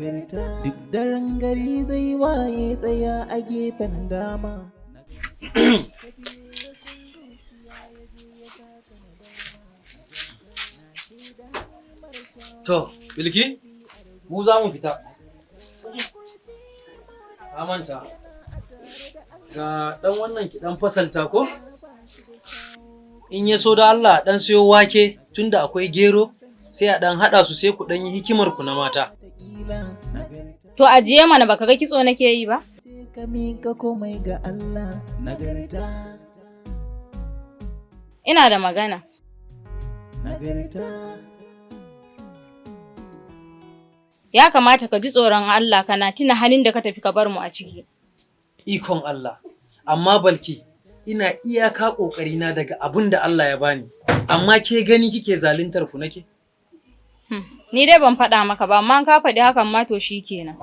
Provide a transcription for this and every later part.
Nagarta duk daren gari zai waye, tsaya a gefen dama. To, Bilki, mu za mu fita. A manta. Ga ɗan wannan ki ɗan fasalta ko? In ya so da Allah ɗan siyo wake, tunda akwai gero, sai a ɗan haɗa su, sai ku ɗan yi hikimar ku na mata. To ajiye mana, baka ga kitso nake yi ba? Ka miƙa komai ga Allah. Nagarta. Ina da magana. Nagarta. Ya kamata ka ji tsoron Allah, kana tuna halin da ka tafi ka bar mu a ciki. Ikon Allah. Amma Balki, ina iyaka ƙoƙarina daga abin da Allah ya bani. Amma ke gani kike zaluntar ku nake? Ni dai ban faɗa maka ba, amma ka faɗi hakan ma to shi kenan.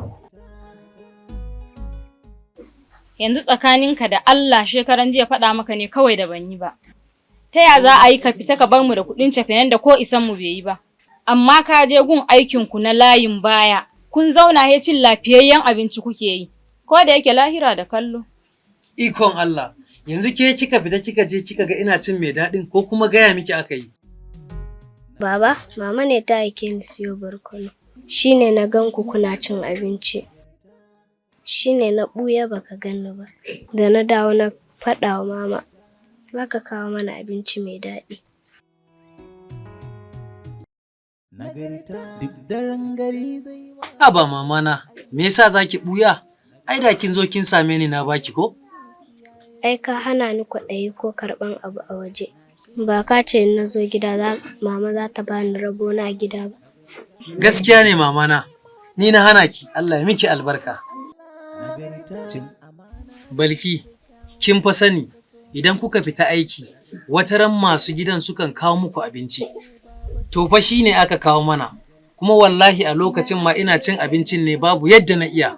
Yanzu tsakaninka da Allah, shekaran jiya faɗa maka ne kawai da ban yi ba. Ta ya za a yi ka fita ka bar mu da kuɗin cefenen da ko isan mu bai yi ba? Amma ka je gun aikinku na layin baya, kun zauna he cin lafiyayyen abinci kuke yi. Ko da yake lahira da kallo. Ikon Allah. Yanzu ke kika fita kika je kika ga ina cin mai daɗin, ko kuma gaya miki aka yi? Baba, mama ne ta aike ni siyo barkono. Shi ne na gan ku kuna cin abinci. Shi ne na ɓuya baka ganni ba. Da na dawo na faɗa wa mama, za ka kawo mana abinci mai daɗi. Nagarta duk daren gari zai waye. Haba mamana, me yasa zaki ɓuya? Ai da kin zo kin same ni na baki ko? Ai ka hana ni kwaɗayi ko karɓan abu a waje. Ba ka ce in na zo gida mama za ta bani rabo na gida ba. Gaskiya ne mamana, ni na hana ki, Allah ya miki albarka. Nagarta cin amana. Balki, kin fa sani idan kuka fita aiki, wataran masu gidan sukan kawo muku abinci. To fa shi ne aka kawo mana, kuma wallahi a lokacin ma ina cin abincin ne babu yadda na iya.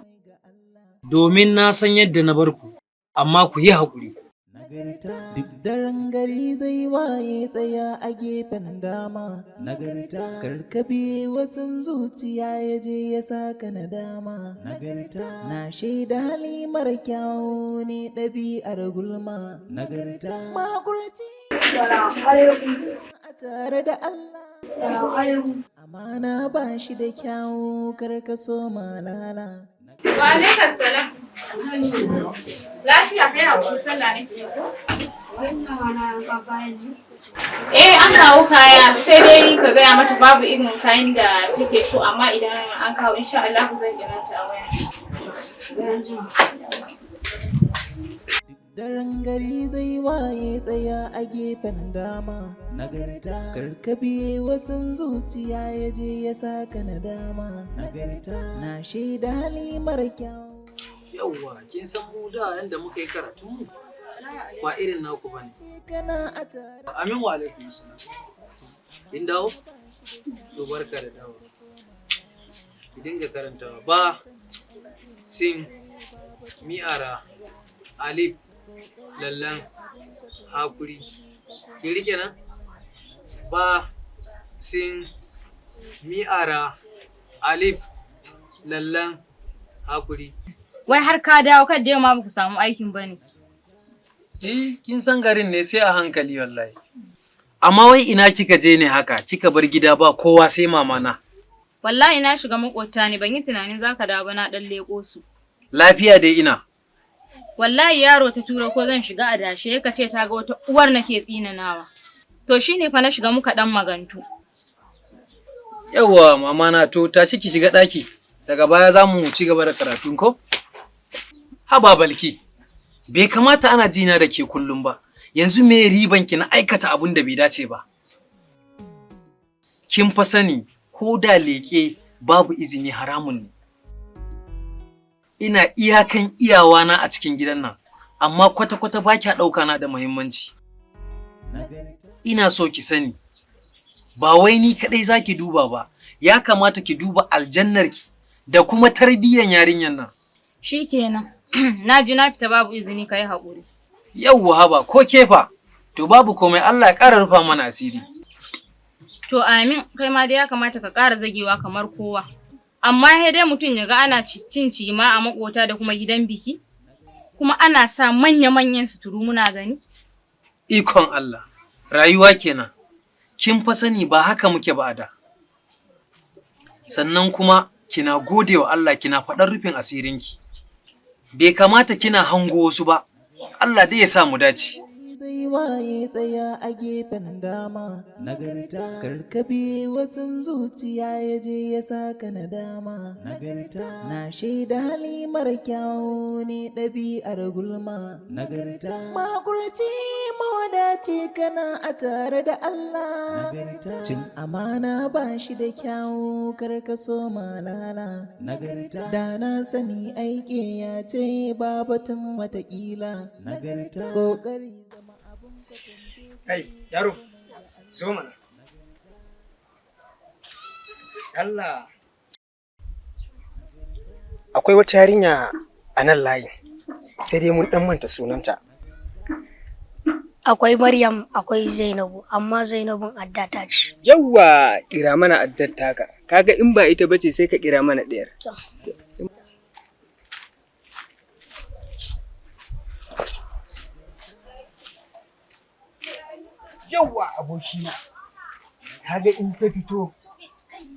Domin na san yadda na bar ku, amma ku yi haƙuri. Nagarta duk daren gari zai waye, tsaya a gefen dama. Nagarta karkabe wasan zuciya ya je ya saka nadama. Nagarta na shaida hali mara kyau ne ɗabi'ar gulma. Nagarta mahaƙurci a tare da Allah. Amana ba shi da kyau, karkaso malala. Wa alaikas salam. Lafiya, kai hakuri, sallah nake ko? Eh, an kawo kaya, sai dai ka gaya mata babu irin kayan da take so, amma idan an kawo, insha Allah zan kira ta a waya. Daren gari zai waye, tsaya a gefen dama. Nagarta karkabe wasan zuciya ya je ya saka nadama. Nagarta na shaida hali mara kyau. Yawwa, kin san mu da yanda muka yi karatu mu ba irin naku bane. Kana a tare. Amin, wa alaikum salam. Kin dawo? To barka da dawo. Ki dinga karantawa: ba, sin, mi'ara, alif, lallan, hakuri. Ki rike nan? Ba, sin, mi'ara, alif, lallan, hakuri. Wai har ka dawo, kan da ma ba ku samu aikin ba ne. Eh, kin san garin ne sai a hankali wallahi. Amma wai ina kika je ne haka, kika bar gida ba kowa sai mamana? Wallahi na shiga maƙota ne, ban yi tunanin za ka dawo ba, na ɗan leƙo su. Lafiya dai ina? Wallahi yaro ta turo ko zan shiga adashe, ka ce ta ga wata uwar nake tsinanawa. To shine fa na shiga muka ɗan magantu. Yawwa mamana, to tashi ki shiga ɗaki. Daga baya za mu ci gaba da karatun ko? Haba Balki, bai kamata ana jina da ke kullum ba. Yanzu me riban ki na aikata abun da bai dace ba? Kin fa sani ko da leƙe babu izini haramun ne. Ina iyakan iyawana a cikin gidan nan, amma kwata-kwata ba kya ɗauka na da muhimmanci. Ina so ki sani, ba wai ni kaɗai za ki duba ba, ya kamata ki duba aljannarki da kuma tarbiyyan yarinyar nan. Shikenan. Na ji, na fita babu izini, ka yi haƙuri. Yauwa, haba ko kefa, to babu komai, Allah ya ƙara rufa mana asiri. To amin, kai ma dai ya kamata ka ƙara zagewa kamar kowa. Amma sai dai mutum ya ga ana cin cima a makota da kuma gidan biki. Kuma ana sa manya-manyan suturu muna gani. Ikon Allah, rayuwa kenan. Kin fa sani ba haka muke ba a da. Sannan kuma kina gode wa Allah, kina faɗar rufin asirinki. Bai kamata kina hango wasu ba. Allah dai ya sa mu dace. Zai waye, tsaya a gefen dama. Nagarta, karkabe wasan zuciya ya je ya saka nadama. Nagarta, na shaida hali mara kyawu ne ɗabi'ar gulma. Nagarta, makurci mawadaci kana a tare da Allah. Nagarta, cin amana ba shi da kyawu, karkaso malala. Nagarta, da na sani aiki ya ce ba batun watakila. Nagarta, kokari zama abun kwatance. Kai, yaro, zo mana. Allah. Akwai wata yarinya a nan layin, sai dai mun dan manta sunanta. Akwai Maryam, akwai Zainabu, amma Zainabun adda ta ce. Yawwa, kira mana addar taka. Kaga in ba ita bace, sai ka kira mana ɗayar. To. Yawwa, abokina. Kaga in ta fito,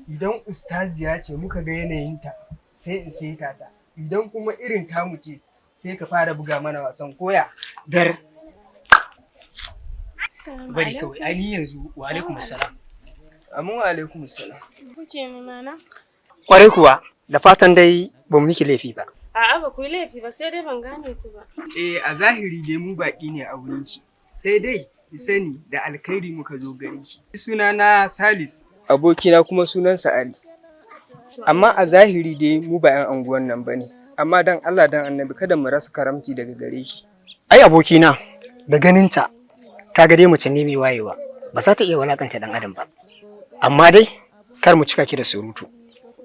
idan ustaziya ce muka ga yanayinta, sai in saita ta. Idan kuma irin tamu ce, sai ka fara buga mana wasan koya. Gar. Bari kawai, ai ni yanzu, wa alaikum salam. Amin, wa alaikum salam. Kuke nema na? Kwarai kuwa, da fatan dai ba mu miki laifi ba. A'a, ba ku yi laifi ba, sai dai ban gane ku ba. Eh, a zahiri dai mu baƙi ne a wurinki. Sai dai ki sani da alkhairi muka zo gare ki. Sunana Salis, abokina kuma sunansa Ali. Amma a zahiri dai mu ba 'yan anguwan nan bane. Amma dan Allah dan Annabi, kada mu rasa karamci daga gare ki. Ai abokina, da ganinta ka ga dai mace ne mai wayewa, ba za ta iya walakanta dan adam ba. Amma dai kar mu cika ki da surutu.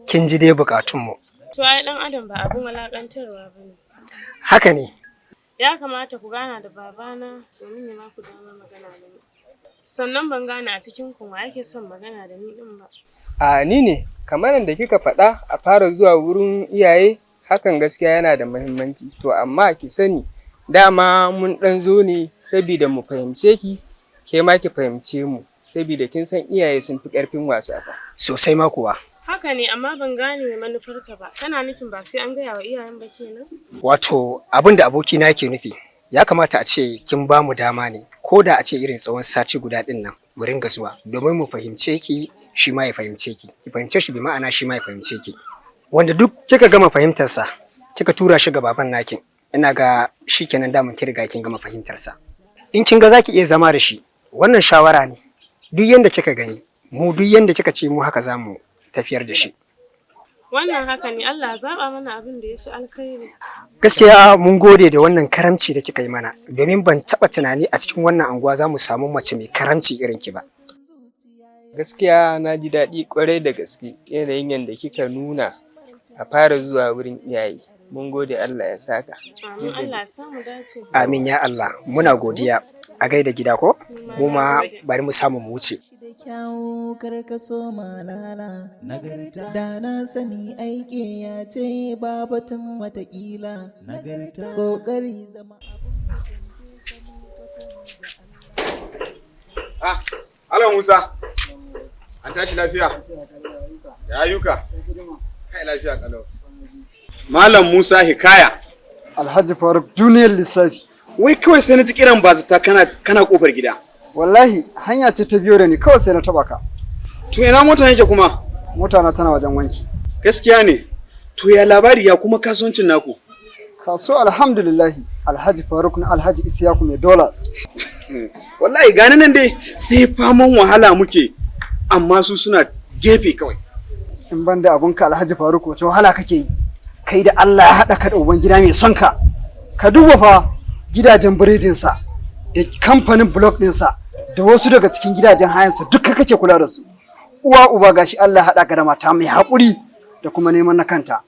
Kin ji dai bukatunmu. To ai dan adam ba abin walakantarwa bane. Haka ne. Ya kamata ku gana da babana domin ya baku damar magana da ni. Sannan ban gane a cikin ku wa yake son magana da ni din ba. A ni ne, kamar yadda kika faɗa, a fara zuwa wurin iyaye, hakan gaskiya yana da muhimmanci. To amma ki sani, dama mun ɗan zo ne saboda mu fahimce ki, ke ma ki fahimce mu, saboda kin san iyaye sun fi ƙarfin wasa fa. Sosai ma kuwa. Haka ne, amma ban gane manufarka ba. Kana nufin ba sai an gaya wa iyayen ba kenan? Wato abin da abokina yake nufi, ya kamata a ce kin ba mu dama ne, ko da a ce irin tsawon sati guda ɗin nan, mu ringa zuwa domin mu fahimce ki, shi ma ya fahimce ki. Ki fahimce shi, bi ma'ana shi ma ya fahimce ki. Wanda duk kika gama fahimtarsa, kika tura shi ga baban naki, ina ga shi kenan, damun ki riga kin gama fahimtarsa. In kin ga za ki iya zama da shi, wannan shawara ne. Duk yanda kika gani, mu duk yanda kika ce mu haka za mu tafiyar da shi. Wannan haka ne, Allah zaɓa mana abin da ya fi alkhairi. Gaskiya mun gode da wannan karamci da kika yi mana, domin ban taɓa tunani a cikin wannan anguwa za mu samu mace mai karamci irin ki ba. Gaskiya na ji daɗi ƙwarai da gaske yanayin yadda kika nuna a fara zuwa wurin iyaye. Mun gode, Allah ya saka. Amin, Allah ya samu dace. Amin ya Allah, muna godiya. A gaida gida ko? Mu ma bari mu samu mu wuce. Da kyawu, karkaso malala. Nagarta, da na sani aiki ya ce ba batun watakila. Nagarta, kokari zama abun Ah, Ala Musa. An tashi lafiya? Ya ayyuka? Kai, lafiya kalau. Malam Musa Hikaya. Alhaji Faruk, duniyar lissafi. Wai kawai sai na ji kiran bazata kana kofar gida. Wallahi hanya ce ta biyo da ni, kawai sai na taba ka. To ina mota yake kuma? Mota na tana wajen wanki. Gaskiya ne. To ya labari, ya kuma kasuwancin naku? Kaso alhamdulillahi, Alhaji Faruk na Alhaji Isiyaku mai dollars. Wallahi gani nan dai, sai faman wahala muke, amma su suna gefe kawai. In ban da abunka, Alhaji Faruk, wace wahala kake yi? Kai da Allah ya haɗa ka da uban gida mai son ka. Ka duba fa gidajen biredinsa da kamfanin block ɗinsa da wasu daga cikin gidajen hayansa, duka kake kula da su. Uwa uba gashi Allah ya haɗa ka da mata mai haƙuri da kuma neman na kanta.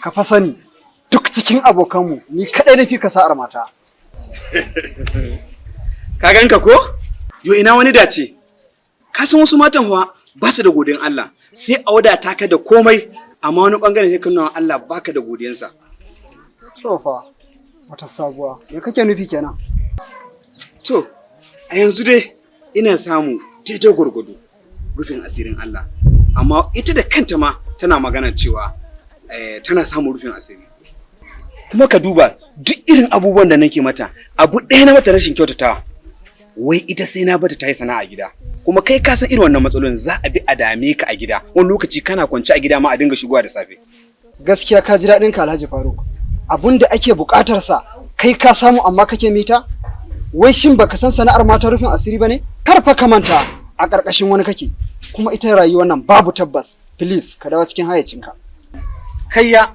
Ka fa sani, duk cikin abokanmu ni kaɗai na fi ka sa'ar mata. Ka ganka ko? Yo, ina wani dace. Ka san wasu matan huwa ba su da godin Allah, sai a wadata ka da komai. Amma wani bangaren sai ka nuna wa Allah baka da godiyansa. Tsofa, wata sabuwa. Me kake nufi kenan? To, a yanzu dai ina samu daidai gwargwado rufin asirin Allah. Amma ita da kanta ma tana magana cewa tana samun rufin asiri. Kuma ka duba duk irin abubuwan da nake mata, abu ɗaya na mata rashin kyautatawa. Wai ita sai na bata ta yi sana'a a gida. Kuma kai ka san irin wannan matsalolin za a bi a dame ka a gida. Wani lokaci kana kwance a gida ma a dinga shigowa da safe. Gaskiya ka ji daɗin ka, Alhaji Faruk. Abun da ake buƙatar sa kai ka samu, amma kake mita? Wai shin baka san sana'ar mata rufin asiri bane? Kar fa ka manta a ƙarƙashin wani kake. Kuma ita rayuwar nan babu tabbas. Please, ka dawo cikin hayyacinka. Kayya,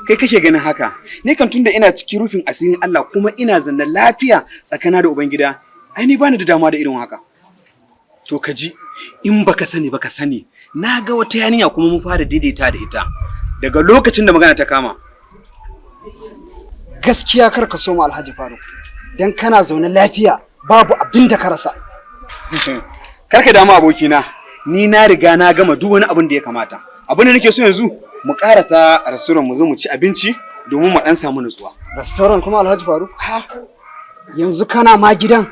kai kake ganin haka. Ni kan tunda ina cikin rufin asirin Allah kuma ina zanna lafiya tsakana da Ubangida, ai ni bani da damuwa da irin haka. To ka ji, in baka sani baka sani, na ga wata yarinya kuma mun fara daidaita da ita. Daga lokacin da magana ta kama. Gaskiya kar ka soma, Alhaji Faruk. Dan kana zaune lafiya, babu abin da ka rasa. Kar ka damu, abokina, ni na riga na gama duk wani abin da ya kamata. Abin da nake so yanzu, mu karata a restaurant mu zo mu ci abinci domin mu dan samu nutsuwa. Restaurant kuma, Alhaji Faruk? Ha? Yanzu kana ma gidan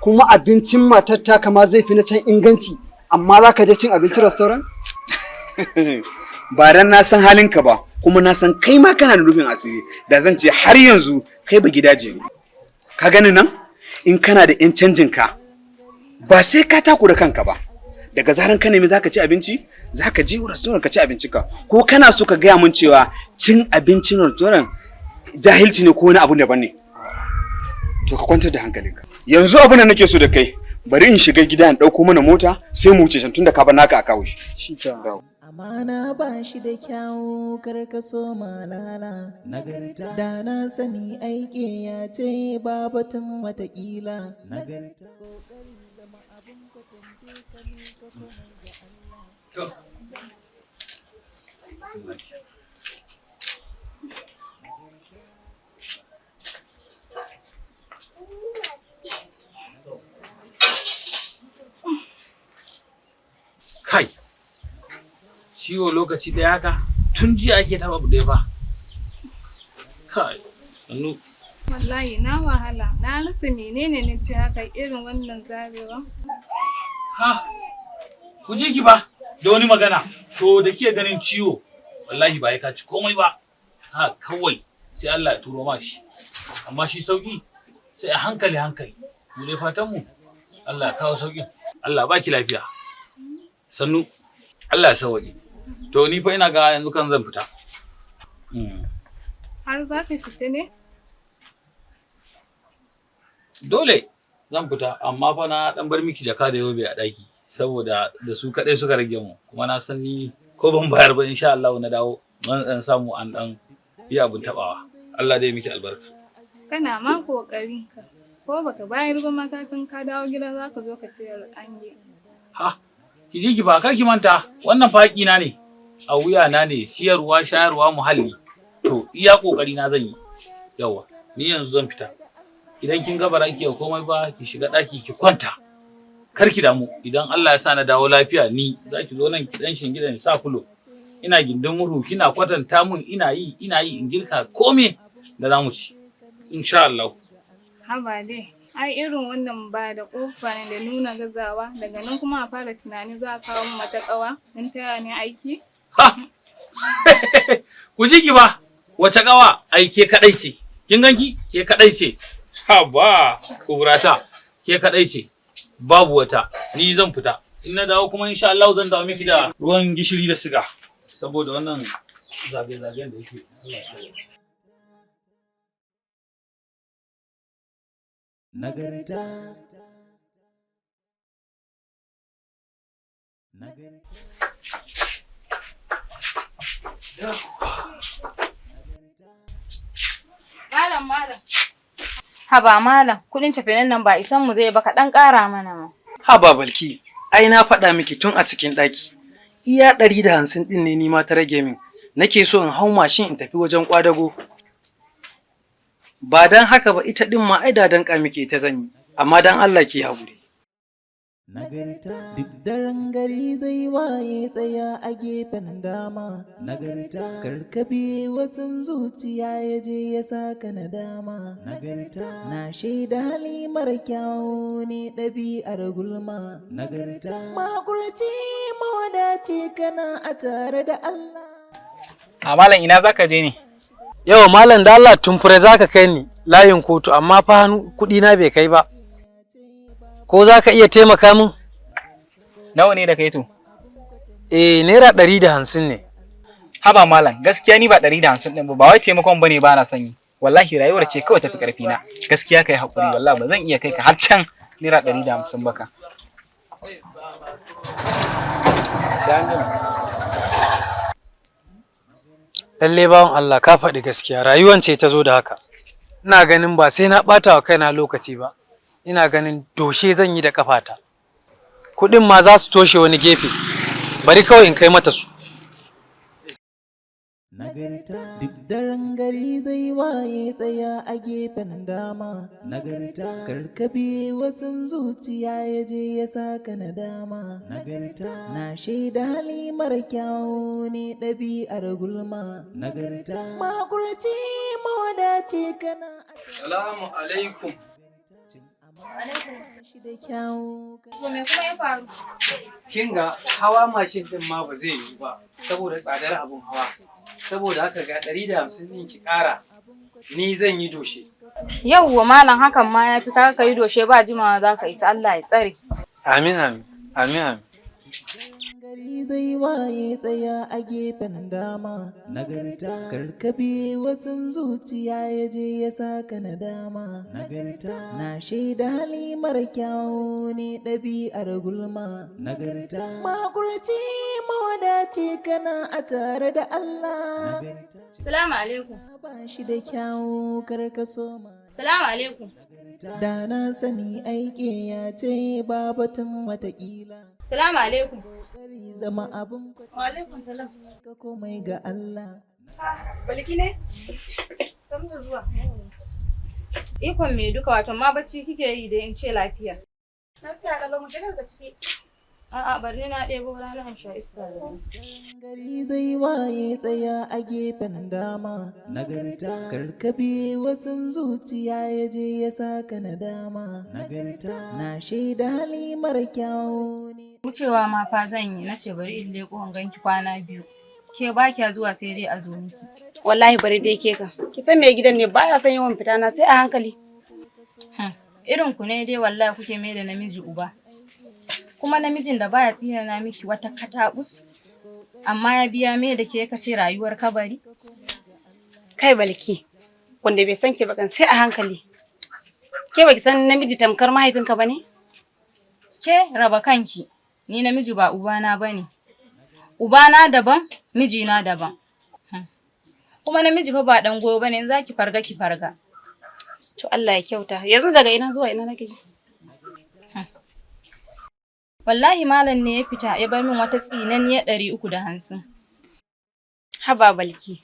kuma abincin matar taka ma zai fi na can inganci, amma za ka je cin abincin restaurant? Ba dan na san halinka ba, kuma na san kai ma kana da rufin asiri, da zan ce har yanzu kai ba gidaje ne. Ka gani nan, in kana da yan canjin ka, ba sai ka takura kanka ba. Daga zaran ka nemi zaka ci abinci, zaka je restaurant ka ci abinci ka. Ko kana so ka gaya mun cewa cin abincin restaurant jahilci ne ko wani abu daban ne? To ka kwantar da hankalinka. Yanzu abin da nake so da kai, bari in shiga gida in ɗauko mana mota sai mu wuce can, tunda ka bar naka a kawo shi. Shikenan. Amana ba shi da kyawu, karkaso malala. Nagarta, da na sani aiki ya ce ba batun watakila. Nagarta, kokari zama abin kwatance, ka miƙa komai ga Allah. Kai, ciwo lokaci ɗaya haka, tun jiya ake taɓa abu ɗaya fa. Kai, sannu. Wallahi na wahala, na rasa menene na ci haka irin wannan zarewa. Ha, ku ji ki ba da wani magana. To da kike ganin ciwo, wallahi ba ya ka ci komai ba. Ha kawai sai Allah ya turo ma shi. Amma shi sauki sai a hankali hankali. Mu dai fatan mu Allah ya kawo saukin. Allah ba ki lafiya. Sannu. Allah ya sauwaƙe. To ni fa ina ga yanzu kan zan fita. Har za ka fita ne? Dole zan fita, amma fa na dan bar miki jaka da yobe a ɗaki saboda da su kaɗai suka rage mu, kuma na san ni ko ban bayar ba, insha Allah na dawo zan dan samu an dan yi abun tabawa. Allah dai miki albarka. Kana ma kokarin ka. Ko baka bayar ba ma, ka san ka dawo gida za ka zo ka tayar an yi. Ha, ki ji ki ba, kar ki manta wannan fa na ne a wuya na ne, siyarwa, shayarwa, muhalli. To iya kokari na zan yi. Yawa, ni yanzu zan fita. Idan kin ga bara ki komai ba, ki shiga ɗaki ki kwanta. Kar ki damu, idan Allah ya sa na dawo lafiya, ni za ki zo nan ki dan shingida ni sa fulo. Ina gindin murhu kina kwatanta mun, ina yi ina yi in girka kome da za mu ci. Insha Allah. Haba dai, ai irin wannan ba da kofa ne da nuna gazawa, daga nan kuma a fara tunani za a kawo min wata ƙawa don taya ni aiki. Ha! Ku ji ki ba, wace ƙawa? Ai ke kaɗai ce. Kin ganki? Ke kaɗai ce. Haba, kuburata, ke kaɗai ce. Babu wata, ni zan fita. In na dawo kuma, insha Allah zan dawo miki da ruwan gishiri da siga. Saboda wannan zagaye-zagayen da yake. Allah ya sauke. Nagarta, nagarta. Malam, malam. Haba malam, kudin cefenen nan ba isan mu zai ba, ka dan ƙara mana ma. Haba Balki, ai na faɗa miki tun a cikin ɗaki. Iya 150 ɗin ne ni ma ta rage min. Nake so in hau mashin in tafi wajen ƙwadago. Ba dan haka ba, ita ɗin ma ai da danƙa miki ita zan yi. Amma dan Allah ki haƙuri. Nagarta. Duk daren gari zai waye, tsaya a gefen dama. Nagarta. Karkabe wasan zuciya ya je ya saka nadama. Nagarta. Na shaida hali mara kyawu ne ɗabi'ar gulma. Nagarta. Makurci mawadaci kana a tare da Allah. A malam, ina zaka je ne? Yawa malam, da Allah tumfure zaka kai ni layin kotu, amma fa hannu kuɗi na bai kai ba. Ko za ka iya taimaka min? Nawa ne da kai to? Eh, ₦150 ne. Haba malam, gaskiya ni ba 150 ɗin ba, ba wai taimakon bane ba na son yi. Wallahi rayuwar ce kawai tafi ƙarfi na. Gaskiya kai haƙuri, wallahi ba zan iya kai ka har can ₦150 ba ka. Sai an jima. Lalle bawan Allah, ka faɗi gaskiya, rayuwan ce ta zo da haka. Ina ganin ba sai na ɓata wa kaina lokaci ba. Ina ganin doshe zan yi da kafata. Kuɗin ma za su toshe wani gefe. Bari kawai in kai mata su. Nagarta. Duk daren gari zai waye, tsaya a gefen dama. Nagarta. Karkabe wasan zuciya ya je ya saka nadama. Nagarta. Na shaida hali mara kyawu ne ɗabi'ar gulma. Nagarta. Makurci mawadaci kana Salamu alaikum. shi da kyawu. To me kuma ya faru? Kin ga hawa mashin din ma ba zai yiwu ba saboda tsadar abun hawa. Saboda haka ga 150 ɗin, ki ƙara. Ni zan yi doshe. Yauwa malam, hakan ma ya fi ka yi doshe, ba jimawa za ka isa, Allah ya tsare. Amin, amin. Amin, amin. Gari zai waye, tsaya a gefen dama. Nagarta. Karkabe wasan zuciya ya je ya saka nadama. Nagarta. Na shaida hali mara kyawu ne ɗabi'ar gulma. Nagarta. Makurci mawadaci kana a tare da Allah. Salamu alaikum. Ba shi da kyawu karkaso ma. Salamu alaikum. Da na sani aiki ya ce ba batun watakila. Salamu alaikum. Kari zama abin Wa alaikum salam. ka komai ga Allah. Balki ne? Sannu da zuwa. Ikon me duka, wato ma bacci kike yi da in ce lafiya. Lafiya kalau, mu shiga daga ciki. A'a, bari na ɗebo rana in sha iska da ni. Gari zai waye, tsaya a gefen dama. Nagarta. Karkabe wasan zuciya ya je ya saka nadama. Nagarta. Na shaida hali mara kyawu ne. Wucewa ma fa zan yi, nace bari in leƙo in ganki kwana biyu. Ke ba kya zuwa, sai dai a zo miki. Wallahi bari dai, ke kan ki san mai gidan ne baya son yawan fita na, sai a hankali. Irin ku ne dai wallahi kuke mai da namiji uba. Kuma namijin da baya tsinana miki wata katabus, amma ya biya mai da ke kace rayuwar kabari. Kai balki, wanda bai san ke ba kan sai a hankali. Ke baki san namiji tamkar mahaifinka ba ne? Ke raba kanki, ni namiji ba ubana bane. Ubana daban, mijina daban. Kuma namiji fa ba dan goyo bane, in zaki farga ki farga. To Allah ya kyauta. Yanzu daga ina zuwa ina nake ji? Wallahi malam ne ya fita ya bar min wata tsinanniyar 350. Haba balki.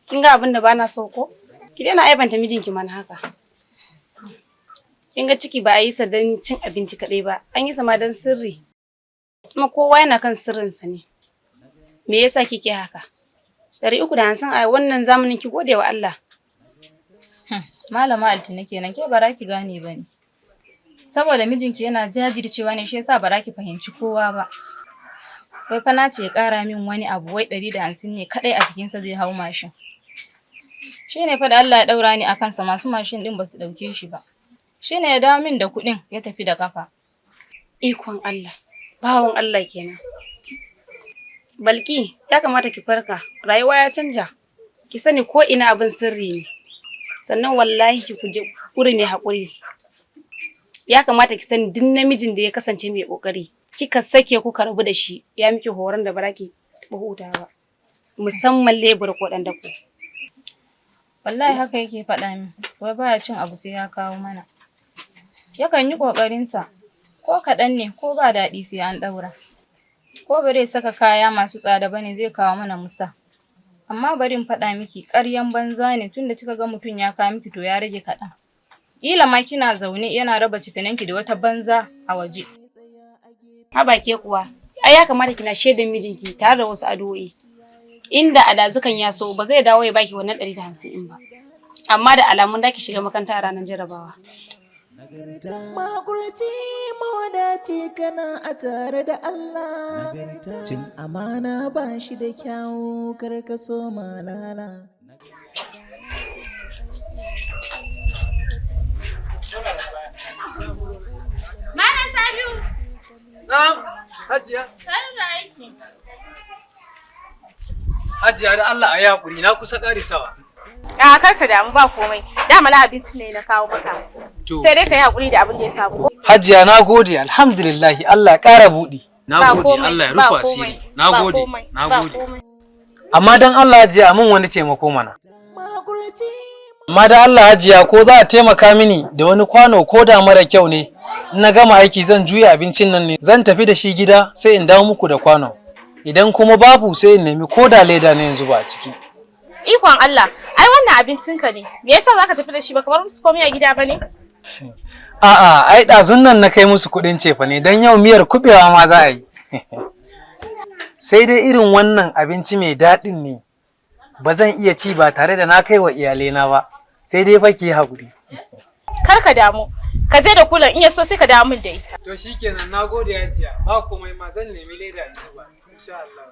Kin ga abin da bana so ko? Ki daina aibanta mijinki mana haka. Kin ga ciki ba a yi sa don cin abinci kaɗai ba, an yi sa ma don sirri. Kuma kowa yana kan sirrinsa ne. Me yasa kike haka? 350 a wannan zamanin, ki gode wa Allah. Malama Altine kenan, ke bara ki gane ba ne. Saboda mijinki yana jajircewa ne shi yasa bara ki fahimci kowa ba. Wai fa na ce ya ƙara min wani abu, wai 150 ne kaɗai a jikinsa zai hau mashin. Shi ne fa da Allah ya ɗaura ni a kansa, masu mashin ɗin ba su ɗauke shi ba. Shi ne ya dawo min da kuɗin ya tafi da ƙafa. Ikon Allah, bawan Allah kenan. Balki, ya kamata ki farka, rayuwa ya canja. Ki sani ko ina abin sirri ne. Sannan wallahi ki kuje kuri mai haƙuri. Ya kamata ki sani duk namijin da ya kasance mai ƙoƙari, kika sake kuka rabu da shi, ya miki horon da ba za ki taɓa hutawa ba. Musamman lebura ko ɗan dako. Wallahi haka yake faɗa min, wai baya cin abu sai ya kawo mana. Yakan yi ƙoƙarinsa, ko kaɗan ne ko ba daɗi sai an ɗaura. Ko ba zai saka kaya masu tsada ba ne, zai kawo mana musa. Amma bari in faɗa miki, ƙaryan banza ne, tunda kika ga mutum ya kawo miki, to ya rage kaɗan. Ƙila ma kina zaune yana raba cefanenki da wata banza a waje. Haba ke kuwa, ai ya kamata kina shaidan mijinki tare da wasu addu'o'i. Inda a dazukan ya so ba zai dawo ya baki wannan 150 ɗin ba. Amma da alamun da ki shiga makaranta a ranar jarabawa. Mahaƙurci mawadaci kana a tare da Allah. Cin amana ba shi da kyawu karkaso malala. Malam Sabiu. Na'am, Hajiya. Sanu da aiki. Hajiya da Allah a yi haƙuri na kusa ƙarisawa. A kar ka damu ba komai. Dama na abinci ne na kawo maka. To. Sai dai ka yi haƙuri da abin da ya samu. Hajiya na gode alhamdulillahi Allah ya ƙara buɗi. Na Ba gode komai, Allah ya ba rufa komai, asiri. Na ba gode, komai, na ba gode. komai. Amma dan Allah Hajiya mun wani taimako mana. Amma da Allah Hajiya ko za a taimaka mini da wani kwano ko da mara kyau ne. In na gama aiki zan juya abincin nan ne zan tafi da shi gida sai in dawo muku da kwano. Idan kuma babu sai in nemi ko da leda ne yanzu ba a ciki. Ikon Allah, ai wannan abincinka ne. Me yasa zaka tafi da shi ba kamar musu komai a gida bane? A'a, ai ɗazun nan na kai musu kuɗin cefa ne don yau miyar kuɓewa ma za a yi. Sai dai irin wannan abinci mai daɗin ne, ba zan iya ci ba tare da na kai wa iyalena ba, sai dai fa ki yi haƙuri. Kar ka damu. Ka je da kulan in ya so sai ka dawo min da ita. To shikenan, na gode Hajiya, ba komai ma zan nemi leda in ci ba, insha Allah.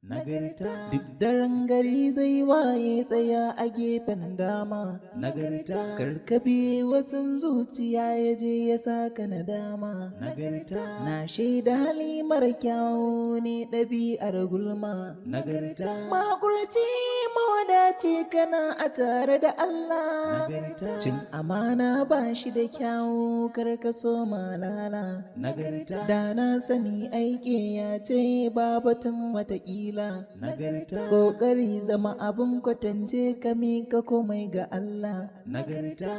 Nagarta duk daren gari zai waye tsaya a gefen dama. Nagarta karkabe wasan zuciya ya je ya saka nadama. Nagarta na shaida hali mara kyawu ne ɗabi'ar gulma. Nagarta mahaƙurci mawadaci kana a tare da Allah. Nagarta cin amana ba shi da kyawu karkaso malala. Nagarta da na sani aiki ya ce ba batun watakila. Nagarta kokari zama abun kwatance ka mika komai ga Allah. Nagarta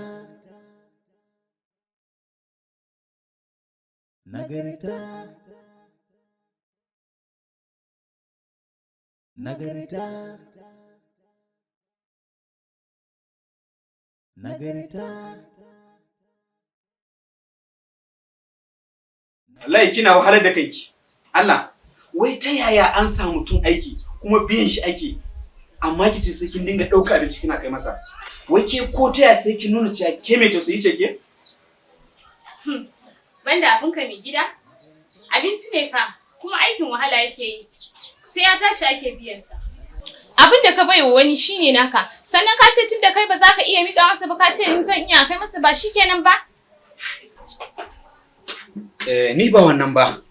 Nagarta Nagarta Nagarta. Wallahi kina wahalar da kanki. Allah, wai ta yaya an sa mutum aiki kuma biyan shi aiki amma kice sai kin dinga ɗauka abinci kina kai masa. Wai ke ko ta yaya sai kin nuna cewa ke mai tausayi ce ke? Banda abinka mai gida? Abinci ne fa, kuma aikin wahala yake yi. Sai ya tashi ake biyansa. Abin da ka baiwa wani shine naka. Sannan ka ce tunda kai ba za ka iya miƙa masa ba ka ce in zan iya kai masa ba shikenan ba. Eh, ni ba wannan ba.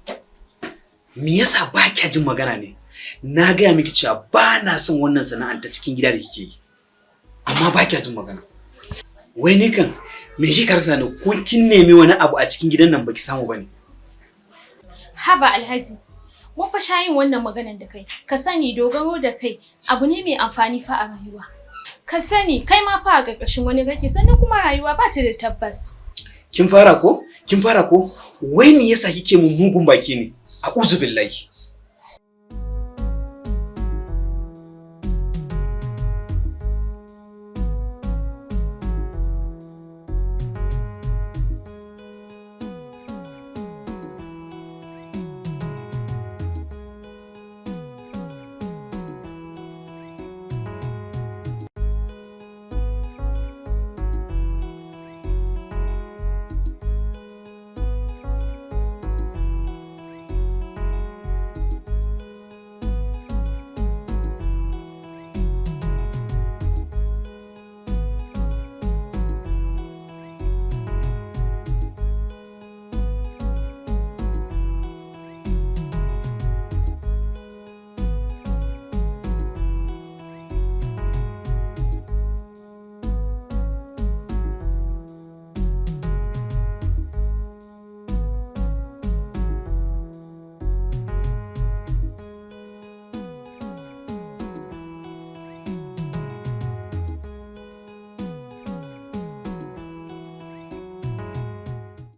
Me yasa ba kya jin magana ne? Na gaya miki cewa ba na son wannan sana'ar ta cikin gida da kike yi. Amma ba kya jin magana. Wai ni kan me kika rasa ne ko kin nemi wani abu a cikin gidan nan baki samu bane? Haba Alhaji, mun fa sha yin wannan maganan da kai. Ka sani dogaro da kai abu ne mai amfani fa a rayuwa. Ka sani kai ma fa a ƙarƙashin wani kake sannan kuma rayuwa ba ta da tabbas. Kin fara ko? Kin fara ko? Wai me yasa kike mun mugun baki ne? A'udhu billahi.